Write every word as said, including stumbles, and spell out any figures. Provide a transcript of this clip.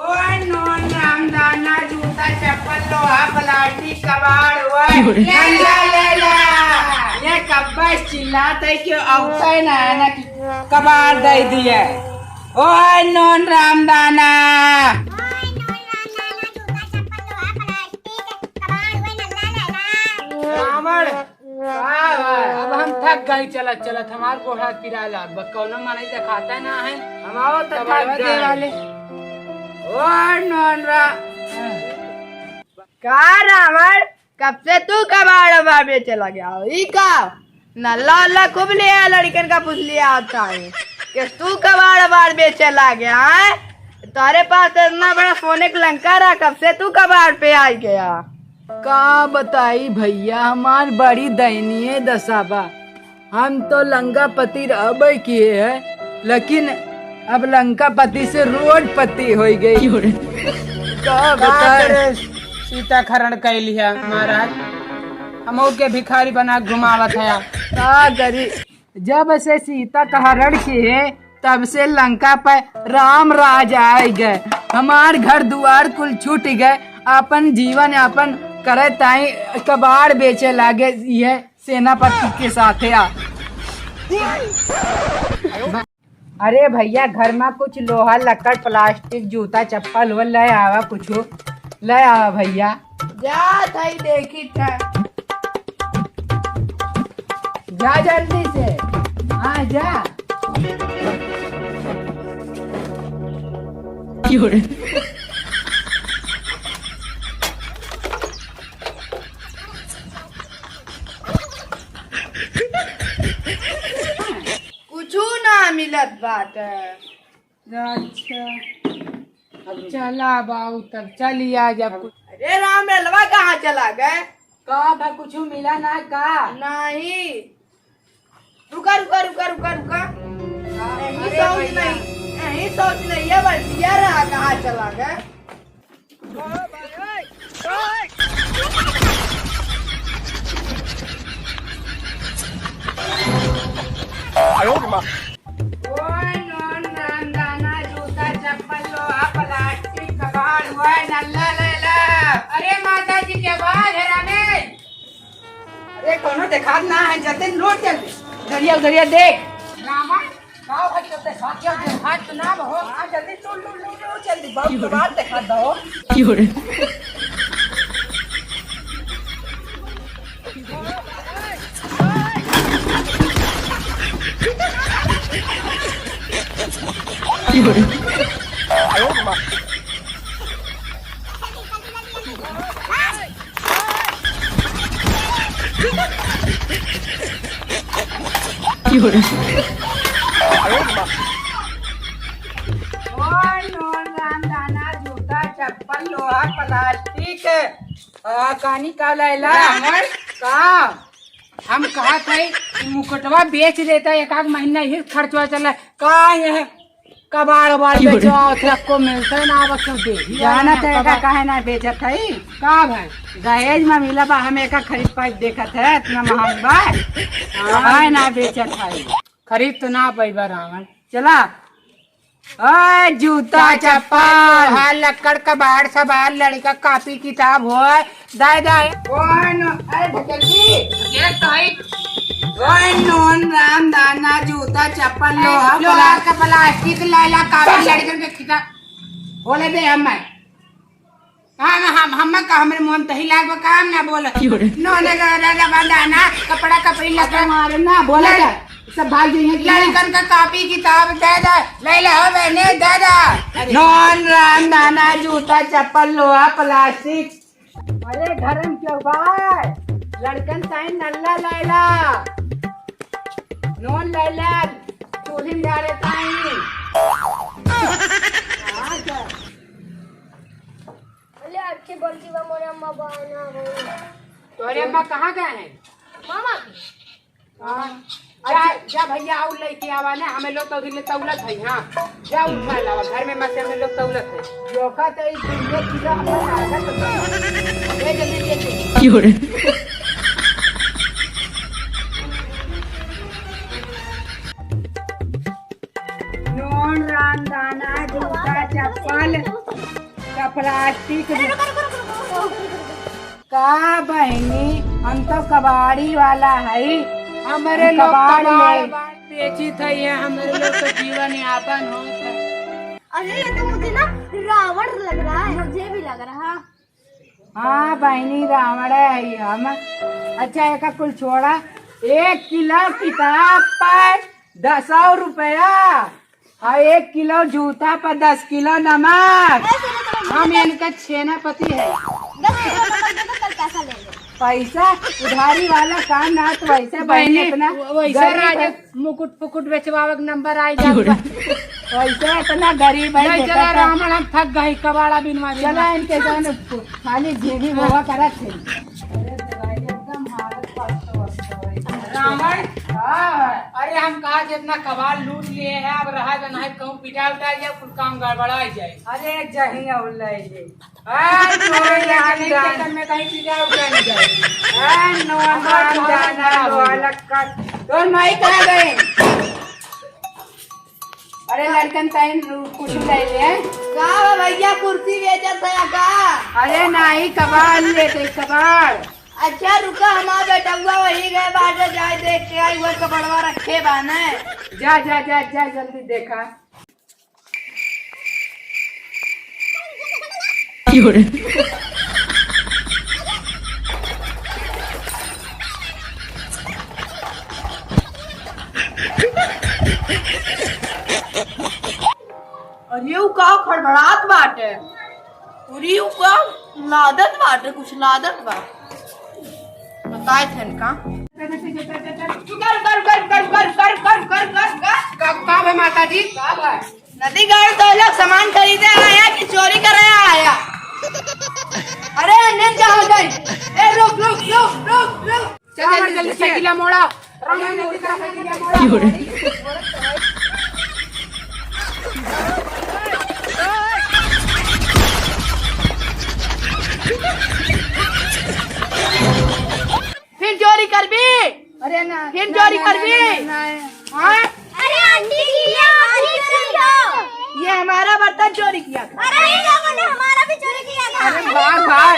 ओए नोन रामदाना, जूता चप्पल लोहा प्लास्टिक कबाड़, ओए ले ला, ले ला। ये कब्बे से चिल्लात है कि औते ना है ना कि कबाड़ दे दिए। ओए नोन रामदाना। रावण, का बा? अब हम थक गई चलत चलत, हमार गोड़ हाथ पिराए लाग बा, कौनो मनई देखाता ना है। हम आवत तो कबाड़वा थक दे गए। वाले। ओ नोनरा। का रावण, कब से तू कबाड़ बार बेचे लगे हो? ई का? नल्ला उल्ला खूब ले आया, लड़कन का पूछ लिया आता है कि तू कबाड़ बार बेचे लगे है? तारे पास तो इतना बड़ा सोने का लंका रहा, कब से तू कबाड़ पे आ गया? का बताई भैया, हमार बड़ी दयनीय दशा बा। हम तो लंकापति रहबे किए है, लेकिन अब लंकापति से रोडपति होइ गई। का का बताई? करे सीता का हरण कैली है महाराज, हमहू के भिखारी बना घुमावत है। का करी? जब से सीता का हरण किए, तब से लंका पे राम राज आए गए, हमार घर दुआर कुल छूट गए, अपन जीवन यापन करे ताई कबाड़ बेचे लागे ये सेनापति के साथे आ। अरे भैया, घर मा कुछ लोहा, लक्कड़, प्लास्टिक, जूता, चप्पल हो, ले आवा, कुछ ले आवा भैया। जा थाई देखी था। जा जल्दी से। हाँ, जा। कुछू ना मिलत बाटे। अच्छा, अब चला बाऊ, तब चली आ जा। अरे राम, रेलवा कहाँ चला गए? का बा, कुछ मिला ना का? नहीं। रुका, रुका, रुका, रुका, रुका। हाँ, यही अरे सोच भैया। नहीं, यही सोच नहीं है, बल्टिया रहा, कहाँ चला गए? ओए नोन रामदाना, जूता, चप्पल, लोहा, प्लास्टिक, कबाड़, ओए नल्ला लैला। अरे माता जी के आवाज है रानी। अरे कौनो देखात ना है, जल्दी लौट चल। उधरिया, उधरिया देख। रावण, का भाई, तो देखा क्या देखा? हाथ ना हो। हाँ, जल्दी लौट, लौट, लौट, लौट, जल्दी। बहुत बात देखा दो। ओए नोन रामदाना, जूता, चप्पल, लोहा, प्लास्टिक, आ, कानी का लैला? रावण? का? हम कहा थे कि मुकुटवा बेच देता, एक आध महीना ही खर्चवा चला। का यह कबाड़ उबाड़ बेचो, सबको मिलता ना, बस सब दे दिया जाना ना, तो एका कबाड़। काहे ना बेचत है? का भाई? दहेज में मिला बा, हम एका खरीद पाई देखत है, इतना महंग बा। हाँ। काहे ना बेचत है? खरीद तो ना पैबा रावण। चला। ओए, जूता, का चप्पल, चप्पल? लोहा, लक्कड़, कबाड़, सबाड़, लड़का, कापी, किताब होय, दाय, दाय। कौन? अरे, भटकी। ये तो है। ओए, नोन, राम, दाना, जूता, चप्पल, ए, लोहा, लोहा प्ला- का प्लास्टिक, लैला, कापी, लड़कन के किताब। बोले दे, हम मैं। हाँ, ना, हम, हम का, हमरे मुँह में तही लाग बा, काम ना बोल। क्यों रे? नोने का रजा बंधाना, कपड़ा कपड़ी लगा। अरे मारे ना, बोला लड़-, जा। सब भाग जाइए कि लड़कन का कापी किताब दे दे, ले ले हो बहने, दे दे। अरे। नोन राम दाना, जूता चप्पल लोहा प्लास्टिक। अरे घर में क्यों बा? लड़कन ताई नल्ला लैला। नोन लैला, चूल्ही में डाले ताई। हाँ, सर। अरे यार, कि बड़की बा मोरे अम्मा बा ना हो। तोरे अम्मा कहाँ गए हैं? मामा की। हाँ। जा, जा भैया, आउ लेके आवा ना, हमें लोग तो अभी ले तौलत है, हाँ। जा उठा लावा, घर में मत से हमें लोग तौलत है। जोखा तो ई दुनिया की जा अपन आदत है। ले जल्दी, ले जल्दी। क्यों रे? नून, रामदाना, जूता, चप्पल, का प्लास्टिक में। का बहिनी, हम तो कबाड़ी वाला हई। हमरे हम लोग कबाड़ कबाड़ में। बाड़ बेची थई है, हमरे लोग तो जीवन यापन होत है। अरे, ये तो मुझे ना रावण लग रहा है। मुझे भी लग रहा। हाँ बहिनी, रावण है हम। अच्छा, एका कुल छोड़ा, एक किलो किताब पर दस सौ रुपया। आ एक किलो जूता पर दस किलो नमक। हम इनका सेनापति है। दस किलो नमक दे दो, कल पैसा ले लो। पैसा उधारी वाला काम ना, तो वैसे बहिनी बहिनी, इतना वैसे गरीब राजा है। मुकुट फुकुट बेचवावे के नंबर आई जात बा। वैसे इतना गरीब है, नहीं, देखा चला तो। रावण, हम थक गए कबाड़ा बिनवा बिनवा। चला इनके जान खाली जेबी बोवा करत है। अरे भाई, एकदम हालत पस्त वस्त हो गई। रावण, हाँ। अरे हम कहा जितना कबाड़ लूट लिए हैं, अब रहा तो नहीं, कहूँ पिटा उटा जाए, कुल काम गड़बड़ा जाए। अरे जही और ले ले। हाँ, तोरे अरे, जाने के अरे। चक्कर में कहीं पिटा उटा नहीं जाए। हाँ, नौ हमार नाम तो जाना खराब हो लो गया। अलग कर। तोर माई कहाँ गए? अरे लड़कन ताइन कुछ ले ले। का बा भैया, कुर्सी बेचत है का? अरे नाही, कबाड़ लेते, कबाड़। अच्छा रुका, हमार बेटउआ वही गए बाटे, जाए देख के आई, वह कबड़वा रखे बा ने। जा, जा, जा, जा, जल्दी देखा। अरे, उ का खड़बड़ात बाटे? अरे, उ का लादत बाटे, कुछ लादत बा। बताए थे इनका। रुका, रुका, रुका। का, का बा माता जी? का बा? नदी गाड़ तो लोग सामान खरीदे आया कि चोरी करे आया? अरे, अंदर क्या हो गई? ए, रुक, रुक, रुक, रुक, रुक। चल, चल, जल्दी साइकिल मोड़ा। राम, राम, जल्दी साइकिल मोड़ा। फिर चोरी करबी? अरे ना, फिर ना, चोरी ना, करबी? ना, ना, ना, ना। हाँ? अरे आंटी जी, ये हमारी चोरी हो। ये हमारा बर्तन चोरी किया था। अरे ये लोगों ने हमारा भी चोरी किया था। अरे भाग, भाग।